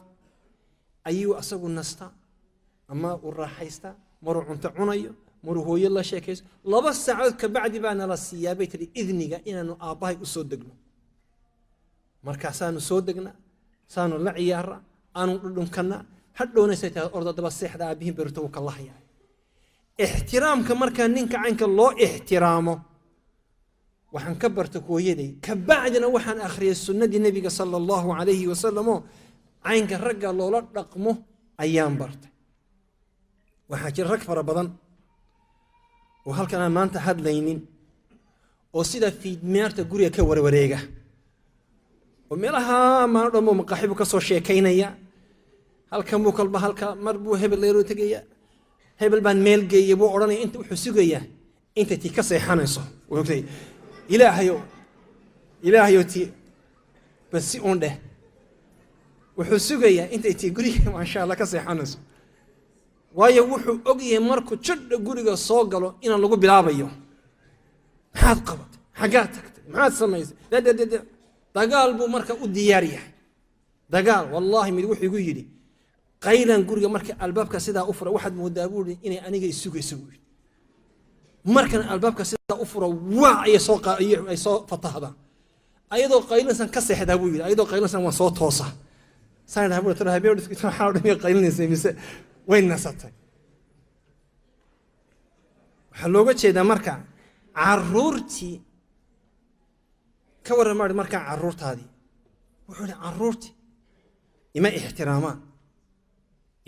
ayuu asagu nastaa." Ama uu raaxaystaa maruu cunto cunayo, maruu hooyo la sheekayso. 2 saacadood kabacdi baa nala siiyaa, bay tiri, idniga inaanu aabbahay u soo degno. Markaasaanu soo degnaa, saanu la ciyaaraa, aanu dhudhunkannaa. Hadhowna say tahay, orda daba seexda, aabbihiin berito wuu ka lahayaa. Ixtiraamka markaa ninka caynka loo ixtiraamo waxaan ka barta hooyaday. Kabacdina waxaan akhriyay sunnadii Nebiga sala Allahu calayhi wasalam oo caynka ragga loola dhaqmo ayaan bartay. Waxaa jira rag fara badan oo halkan aan maanta hadlaynin oo sida fiidmeerta guriga ka warwareega oo meelaha maano dhan buu maqaaxibu ka soo sheekaynaya. Halkan buu kolba, halka mar buu hebel leeroo tegaya, hebel baan meel geeyey buu odhanaya. Inta wuxuu sugayaa inta tii ka seexanayso. Wuxuu Ilaahayow, Ilaahayow, tii bas si uun dheh. Wuxuu sugayaa intay tii guriga, maasha Allah, ka seexanayso, waayo wuxuu ogyahay markuu jadha guriga soo galo inaan lagu bilaabayo: "Maxaad qabatay? Xaggaad tagtay? Maxaad samaysay?" Dadadada dagaal buu marka u diyaar yahay, dagaal. Wallaahi, mid wuxuu igu yidhi: "Qaylan guriga marka albaabka sidaa u fura, waxaad moodaa," buu yidhi, "inay aniga isugayso," buu yidhi. "Markan albaabka sidaa u furo, waa ayay soo ay soo fatahdaa. Ayadoo qaylinsan ka seexdaa," buu yidhi. "Ayadoo qaylinsan waan soo toosaa." Saan idhaha, buu tiro habeen waxaa dhan qaylinaysa mise way nasatay? Waxaa looga jeedaa marka caruurtii ka warramaari. Markaa carruurtaadii, wuxuu yidhi, "Carruurtii ima ixtiraamaan,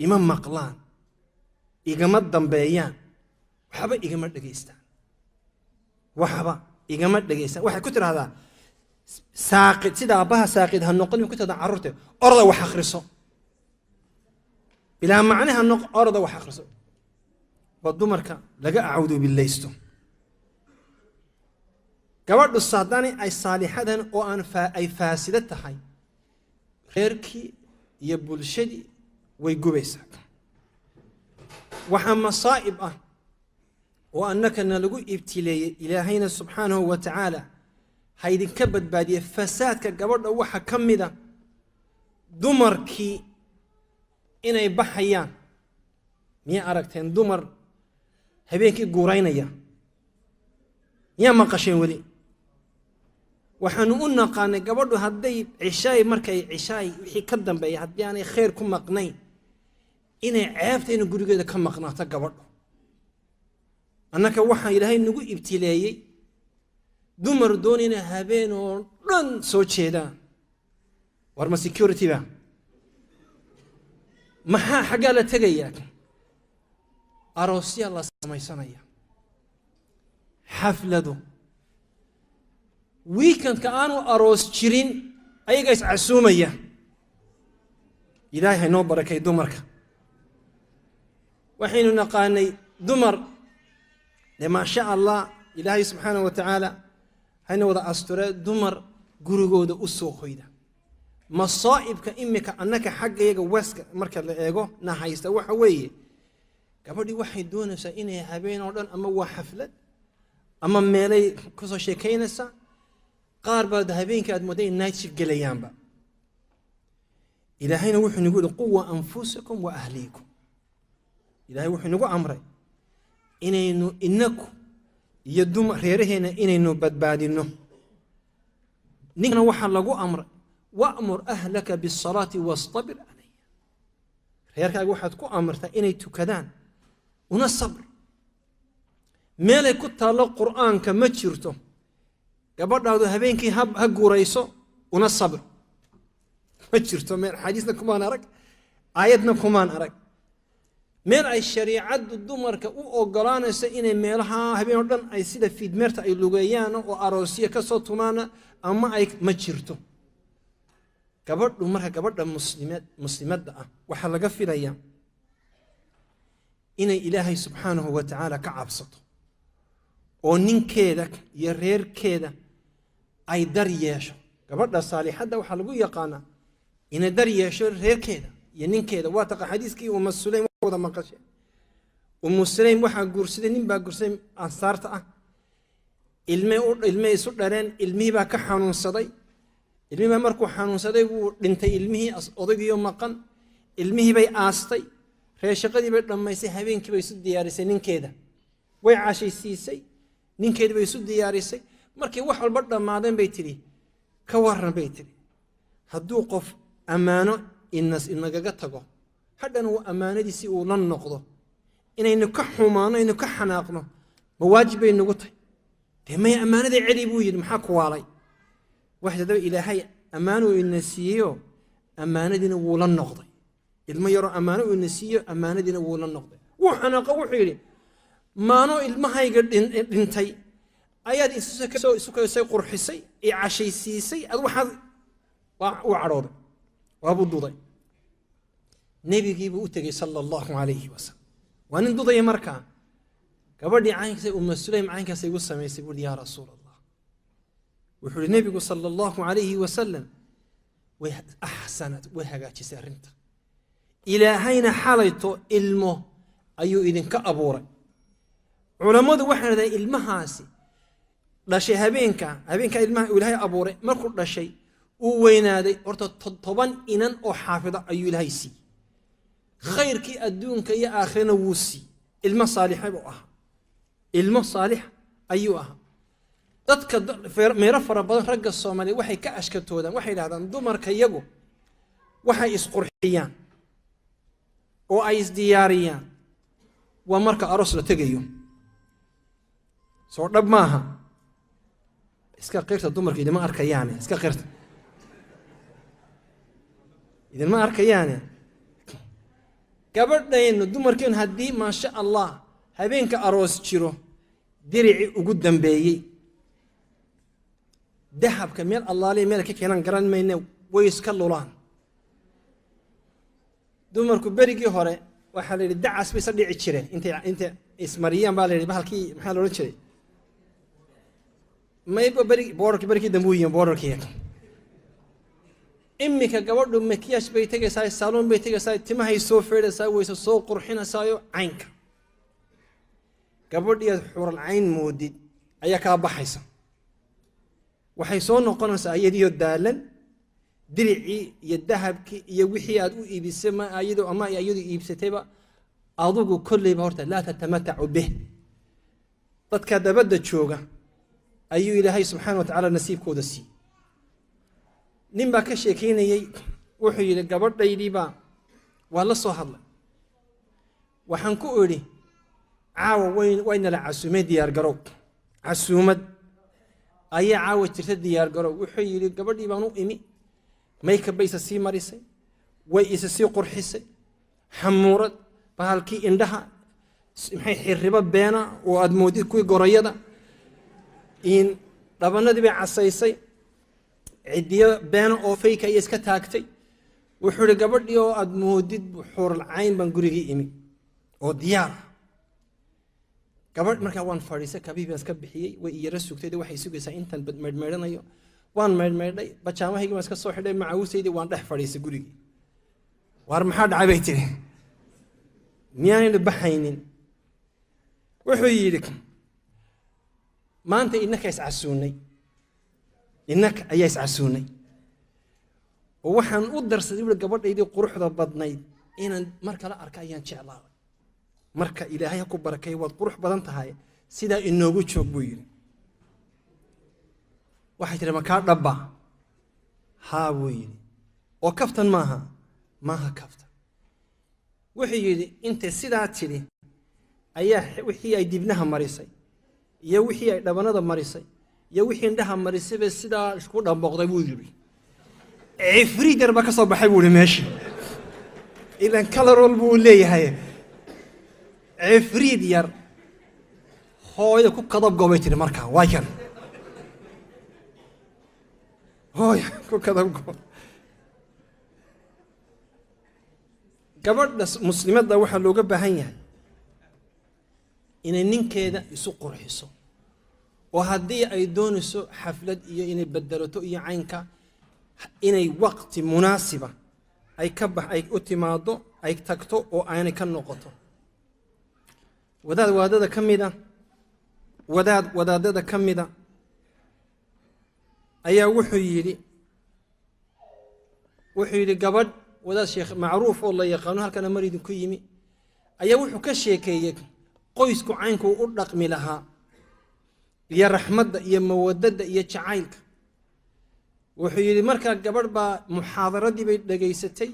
ima maqlaan, igama dambeeyaan, waxba igama dhegaystaan, waxba igama dhegaystaan." Waxay ku tidhahdaa, "Saaqid, sida aabbaha saaqid ha noqon." Ku tidhahdaa carruurte, "Orda wax akhriso." Bilaa macne ha noq, "Orda wax akhriso." Waa dumarka laga acawdu billaysto. Gabadhu saadani ay saalixadan oo aan ay faasido tahay, reerkii iyo bulshadii way gubaysaa. Waxaa masaa'ib ah oo annakana lagu ibtileeyey, Ilaahayna subxaanahu wa tacaala ha idinka badbaadiye, fasaadka gabadha waxaa ka mida dumarkii inay baxayaan. Miyaa aragteen dumar habeenkii guuraynaya? Miyaa maqasheen weli? Waxaanu u naqaanay gabadhu hadday cishaay, markay cishaay wixii ka dambeeya, haddii aanay khayr ku maqnayn, inay ceebta inay gurigeeda ka maqnaato gabadhu. Annaka waxaa Ilaahay nagu ibtileeyey dumar doonayna habeen oo dhan soo jeedaan. War ma security ba? Maxaa xaggaa la tegayaa? Aroosyaa la samaysanaya, xaflado. Weekendka aanu aroos jirin ayaga iscasuumaya. Ilaahay haynoo barakay dumarka. Waxaynu naqaanay dumar dee, maasha Allah, Ilaahay subxaanah wa tacaala hayna wada asture, dumar gurigooda u soo hoyda. Masaa'ibka imika annaka xaggayaga weska marka la eego na haysta waxa weeye, gabadhii waxay doonaysaa inay habeen oo dhan ama waa xaflad ama meelay kasoo sheekaynaysaa. Qaar baad habeenkii aad mooday in night shift gelayaanba. Ilaahayna wuxuu nagu yihi: "Quwa anfusakum wa ahliikum." Ilahay wuxuu nagu amray inaynu inaku iyo duma reeraheena inaynu badbaadinno. Ninkana waxaa lagu amray: "Wa'mur ahlaka bisalaati wastabir calayha." Reerkaaga waxaad ku amartaa inay tukadaan, una sabr. Meelay ku taallo Qur'aanka ma jirto gabadhaadu habeenkii ha guurayso, una sabr. Ma jirto meel, xadiisna kumaan arag, aayadna kumaan arag, meel ay shariicaddu dumarka u ogolaanayso inay meelaha habeen oo dhan ay sida fiidmeerta ay lugeeyaan oo aroosyo ka soo tumaana ama ay, ma jirto. Gabadhu marka, gabadha muslimeed, muslimadda ah, waxaa laga filayaa inay Ilaahay subxaanahu wa tacaala ka cabsato oo ninkeeda iyo reerkeeda ay dar yeesho. Gabadha saalixadda waxaa lagu yaqaanaa inay dar yeesho reerkeeda iyo ninkeeda. Waa taqa xadiiskii Uma Sulaym wada maqashe. Umu Sulaym waxaa guursaday nin baa guursaday Ansaarta ah. Ilmay isu dhaleen. Ilmihii baa ka xanuunsaday. Ilmihii baa markuu xanuunsaday wuu dhintay ilmihii, odaygiiyo maqan. Ilmihii bay aastay. Reer shaqadii bay dhammaysay, habeenkii bay isu diyaarisay ninkeeda, way cashaysiisay ninkeedii bay isu diyaarisay. Markay wax walba dhammaadeen bay tidhi, ka warran bay tidhi, hadduu qof ammaano inagaga tago, hadhana uu ammaanadiisii uu la noqdo, inaynu ka xumaano, aynu ka xanaaqno, ma waajib bay nagu tahay? Dee maya, ammaanada celi buu yidhi, maxaa ku waalay? Waxay haddaba Ilaahay ammaanuu ina siiyeyo, ammaanadiina wuu la noqday. Ilmo yaroo ammaano uu ina siiyo, ammaanadiina wuu la noqday. Wuu xanaaqo, wuxuu yidhi, maanoo ilmahayga dhintay ayaad isu kasay qurxisay ee cashaysiisay, ad waxaad uu cadhooday, waabuu duday. Nebigiibuu u tegey sala Allahu calayhi wasalam. Waa nin dudaya. Markaa gabadhii caynkaasay, Umma Sulaym caynkaasay igu samaysay buuri, yaa Rasuul Allah. Wuxuu ihi nebigu sala Allahu calayhi wasalam, way axsanat, way hagaajisay arrinta. Ilaahayna xalayto ilmo ayuu idinka abuuray. Culammadu waxay dhahdeen ilmahaasi dhashay habeenka ilmaha uu Ilaahay abuuray, markuu dhashay uu weynaaday, horta 10 inan oo xaafida ayuu Ilaahay siiyey. Khayrkii adduunka iyo aakhirana wuu siiyey. Ilmo saalixa buu ahaa, ilmo saalix ayuu ahaa. Dadka meero fara badan ragga Soomaaliya waxay ka ashkatoodaan, waxay idhahdaan dumarka iyagu waxay isqurxiyaan oo ay isdiyaariyaan waa marka aroos la tegayo. Soo dhab maaha? Iska qirta, dumarka idinma arkayaane, iska qirta, idinma arkayaane. Gabadhaynu, dumarkeenu, haddii maasha Allah habeenka aroos jiro, diricii ugu dambeeyey, dahabka meel allaaliya meel ka keenan garan mayne, way iska lulaan. Dumarku berigii hore waxaa la yidhi dacas bay isa dhici jireen, intay ismariyaan baa la yidhi bahalkii, maxaa la odhan jiray, mayba berig boorarkii, berigii dambe u yihiin boorarkii. Iminka gabadhu makiyash bay tegaysaa, saaluun bay tegaysaa, timahay soo feedhaysaa, wayse soo qurxinaysaayo caynka. Gabadhii aad xural cayn moodid ayaa kaa baxaysa. Waxay soo noqonaysaa iyadiyo daalan, diricii iyo dahabkii iyo wixii aad u iibisay ma iyadu ama iyadu iibsatayba, adugu kolleyba horta laa tatamatacu bih. Dadka dabadda jooga ayuu Ilaahay subxaana wa tacaala nasiibkooda siiyey. Nin baa ka sheekeynayey, wuxuu yidhi, gabadhaydiibaa waa la soo hadlay, waxaan ku idhi, caawa waynala casuumay, diyaargarow, casuumad ayaa caawa jirta, diyaargarow. Wuxuu yidhi, gabadhii baan u imi, makeup bay isa sii marisay, way isa sii qurxisay, xamuurad, bahalkii indhaha, maxay, xirribo beena oo aad moodid kuwii gorayada, in dhabanadii bay casaysay, cidiyo beena oo fayka iyo iska taagtay. Wuxuu ihi, gabadhii oo aad moodid xuural cayn baan gurigii imi oo diyaar ah. Gabadh markaa waan fadhiisay, kabihii baan iska bixiyey, way iyara sugtay, de waxay sugaysaa intaan meydhmeydhanayo. Waan meydhmeydhay, bajaamahaygii baan iska soo xidhay, macawisaydii, waan dhex fadhiisay gurigii. Waar maxaa dhacay bay tiri, miyaanaynu baxaynin? Wuxuu yidhi, maanta innaka iscasuunnay, innaka ayaa iscasuunnay, oo waxaan u darsaday buuri gabadhaydii quruxda badnayd inaan mar kale arka ayaan jeclaaday. Marka Ilaahay ha ku barakeeyo, waad qurux badan tahay, sidaa inoogu joog buu yidhi. Waxay tihi, makaa dhabba? Haa buu yidhi. Oo kaftan maaha? Maaha kaftan. Wuxuu yidhi, intay sidaa tidhi ayaa wixii ay dibnaha marisay iyo wixii ay dhabanada marisay iyo wixii indhaha marisayba sidaa isku dhamboqday buu yidhi. Cifriid yar baa ka soo baxay buu yidhi meesha, ilan kalarol buu leeyahay, cifriid yar. Hooyo ku kadabgo bay tihi markaa, waa kan hooyo ku kadabgo. Gabadha muslimadda waxaa looga baahan yahay inay ninkeeda isu qurxiso, oo haddii ay doonayso xaflad iyo inay bedelato iyo caynka, inay waqti munaasiba ay ka bax, ay u timaado, ay tagto oo aanay ka noqoto. Wadaad wadaadada ka mida, wadaad wadaadada ka mida ayaa wuxuu yidhi gabadh wadaad sheekh macruuf oo la yaqaano halkana mar idinku yimi Ayaa wuxuu ka sheekeeyey qoysku caynkuu u dhaqmi lahaa iyo raxmadda iyo mawadada iyo jacaylka. Wuxuu yidhi markaa gabadh baa muxaadaradii bay dhegaysatay.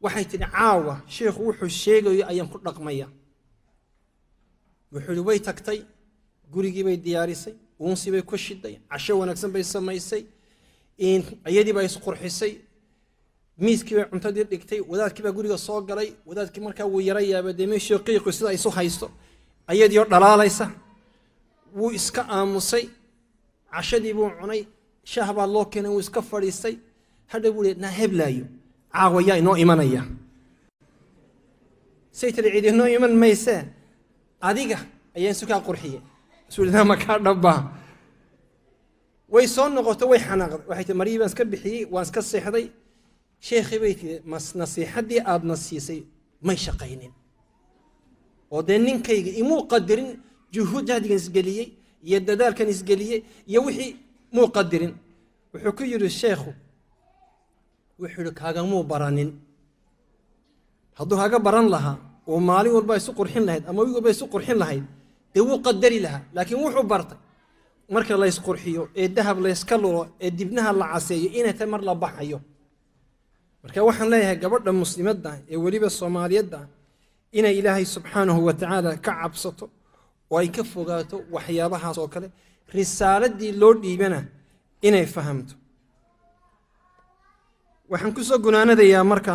Waxay tidhi, "Caawa sheikhu wuxuu sheegayo ayaan ku dhaqmaya." Wuxuu yidhi way tagtay, gurigii bay diyaarisay, uunsi bay ku shiday, casho wanaagsan bay samaysay, iyadii baa isqurxisay, miiskii bay cuntadii dhigtay. Wadaadkii baa guriga soo galay. Wadaadkii markaa wuu yara yaaba, dee meeshii qiiqu sida isu haysto, ayadiioo dhalaalaysa. Wuu iska aamusay, cashadii buu cunay, shaah baa loo keenay, wuu iska fadhiistay. Hadha buu i, "Naa heblaayo, caawa yaa inoo imanaya?" Say tiri, "Cid inoo iman maysee, adiga ayaan isu kaa qurxiyey." Isuu ma kaa dhabbaa? Way soo noqoto, way xanaaqday. Waxay tii, "Maryii baan iska bixiyey, waan iska seexday. Sheekhii," bay tii, "mas nasiixaddii aadna siisay may shaqaynin, oo dee ninkayga imuu qadirin, juhuud jahdigan isgeliyey iyo dadaalkan isgeliyey iyo wixii muu qadirin." Wuxuu ku yidhi sheekhu, wuxuu yihi, "Kaagamuu baranin. Hadduu kaaga baran lahaa oo maalin walba isu qurxin lahayd ama wig walba isu qurxin lahayd, dee wuu qadari lahaa. Laakiin wuxuu bartay marka laysqurxiyo ee dahab layska lulo ee dibnaha la caseeyo inay tahay mar la baxayo." Marka waxaan leeyahay gabadha muslimadda ee weliba Soomaaliyadda inay Ilaahay subxaanahu wa tacaala ka cabsato oo ay ka fogaato waxyaabahaas oo kale, risaaladii loo dhiibana inay fahamto. Waxaan ku soo gunaanadayaa marka,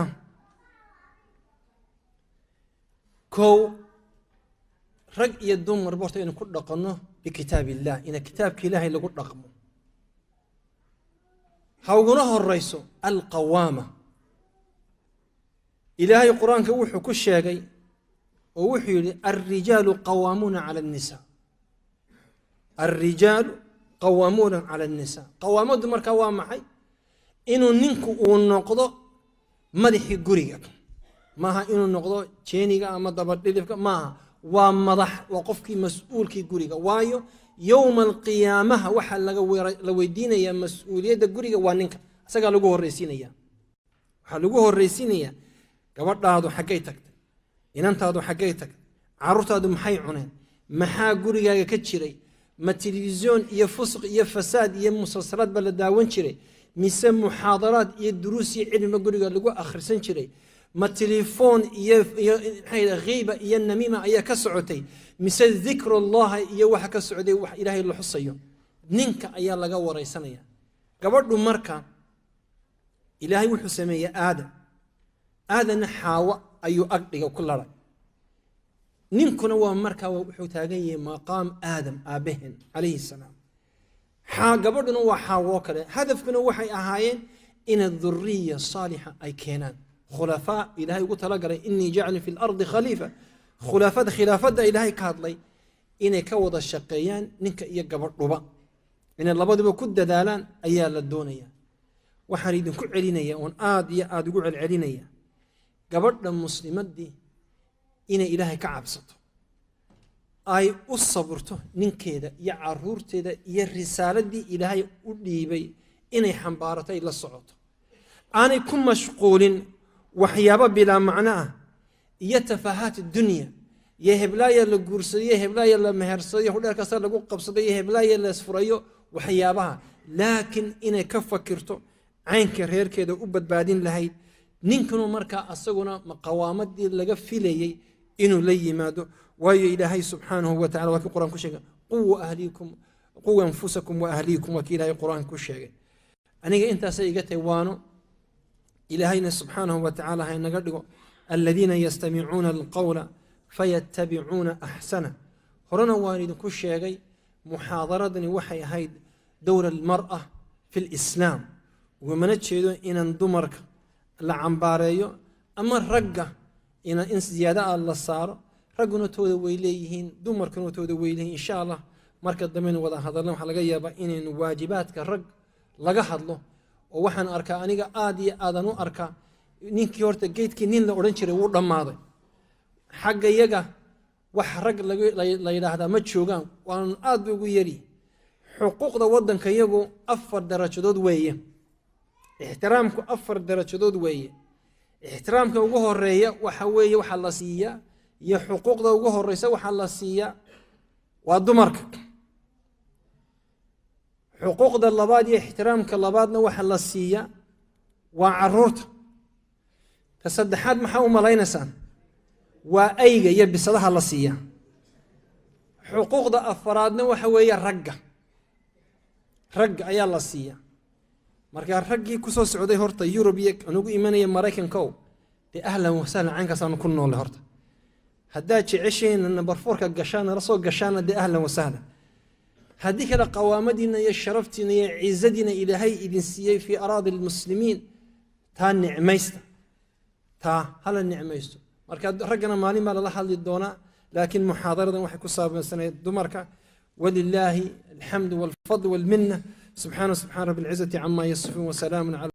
kow, rag iyo dumarba horta inuu ku dhaqanno bikitaab illah, ina kitaabka Ilaahay lagu dhaqmo. Ha uguna horeyso alqawaama. Ilaahay Qur-aanka wuxuu ku sheegay oo wuxuu yidhi, "Alrijaalu qawaamuuna cala annisaa." Alrijaalu qawaamuuna cala annisaa. Qawaamaddu markaa waa maxay? Inuu ninku uu noqdo madaxii guriga maaha, inuu noqdo jeeniga ama dabadhilifka maaha. Waa madax, waa qofkii mas-uulkii guriga. Waayo, yowma alqiyaamaha waxaa la weydiinayaa mas-uuliyadda guriga waa ninka, isagaa lagu horreysiinaya. Waxaa lagu horreysiinayaa, gabadhaadu xaggay tagtay, inantaadu xaggay tagtay, carruurtaadu maxay cuneen, maxaa gurigaaga ka jiray? Ma telefisyoon iyo fusq iyo fasaad iyo musalsalaad baa la daawan jiray, mise muxaadaraad iyo duruus iyo cilmiba guriga lagu akhrisan jiray? Ma telefoon iyo maxay ghiiba iyo namiima ayaa ka socotay, mise dikrullahi iyo waxa ka socday, wax Ilaahay la xusayo? Ninka ayaa laga wareysanaya. Gabadhu marka Ilaahay wuxuu sameeyey Aadam, Aadanna Xaawo ayuu agdhiga ku laray. Ninkuna waa markaa wuxuu taagan yahay maqaam Aadam aabbaheen calayhi salaam, gabadhuna waa Xaawoo kale. Hadafkuna waxay ahaayeen ina dhuriya saalixa ay keenaan, khulafaa Ilaahay ugu talagalay, "Inii jacilun fi lardi khaliifa." Khulaafada, khilaafadda Ilaahay ka hadlay, inay ka wada shaqeeyaan ninka iyo gabadhuba, inay labaduba ku dadaalaan ayaa la doonaya. Waxaan idinku celinaya oon aad iyo aada ugu celcelinaya, gabadha muslimaddii inay Ilaahay ka cabsato, ay u saburto ninkeeda iyo caruurteeda iyo risaaladii Ilaahay u dhiibay inay xambaarato, ay la socoto, aanay ku mashquulin waxyaabo bilaa macno ah iyo tafahaat dunya iyo heblaaya la guursadayo, heblaaya la mehersadayo, hudheer kasta lagu qabsaday iyo heblaaya la isfurayo, waxyaabaha. Laakiin inay ka fakirto caynka reerkeeda u badbaadin lahayd. Ninkanu markaa asaguna qawaamadii laga filayey inuu la yimaado. Waayo, Ilaahay subxaanahu wa tacala waa kii Qur-aan ku sheegay, "Quwu ahliikum, quwu anfusakum wa ahliikum." Waa kii Ilaahay Qur-aanka ku sheegay. Aniga intaasay iga tahay waano. Ilaahayna subxaanahu wa tacaala ha inaga dhigo aladiina yastamicuuna alqawla fayatabicuuna axsana. Horena waan idinku sheegay, muxaadaradani waxay ahayd dowr almar'a fi lislaam. Ugumana jeedo inaan dumarka la cambaareeyo ama ragga in ziyaada ah la saaro. Ragguna tooda way leeyihiin, dumarkuna tooda way leeyihiin. Insha Allah marka dambeynu wada hadalna, waxaa laga yaabaa inaynu waajibaadka rag laga hadlo. Oo waxaan arkaa aniga aad iyo aadan u arkaa, ninkii horta geedkii nin la odhan jiray wuu dhammaaday. Xagga yaga wax rag la yidhaahdaa ma joogaan, waan aad ba ugu yari. Xuquuqda waddanka yagu 4 darajadood weeye. Ixtiraamku 4 darajadood weeye. Ixtiraamka ugu horeeya waxa weeye waxaa la siiyaa Iyo xuquuqda ugu horeysa waxaa la siiya waa dumarka. Xuquuqda labaad iyo ixtiraamka labaadna waxa la siiya waa caruurta. Ta saddexaad maxaa u malaynaysaan? Waa ayga iyo bisadaha la siiya. Xuquuqda afaraadna waxa weeye ragga, ragga ayaa la siiya. Marka raggii kusoo socday horta Yurub iyo anugu imanaya Maraykankow, dee ahlan wasahlan, caynkaasaanu ku noolay. Horta haddaad jeceshiina number four-ka gashaan, nala soo gashaana, dee ahlan wasahlan. Haddii kale, qawaamadiina iyo sharaftiina iyo cizadiina Ilaahay idin siiyey fii araadi lmuslimiin, taa nicmaysta, taa hala nicmaysto. Marka raggana maalin baa lala hadli doonaa, laakiin muxaadaradan waxay ku saabsanayd dumarka. Walilaahi alxamdu walfadl walmina. Subxaana subxaan rabbi alcizati cama yasifuun wasalaamun cala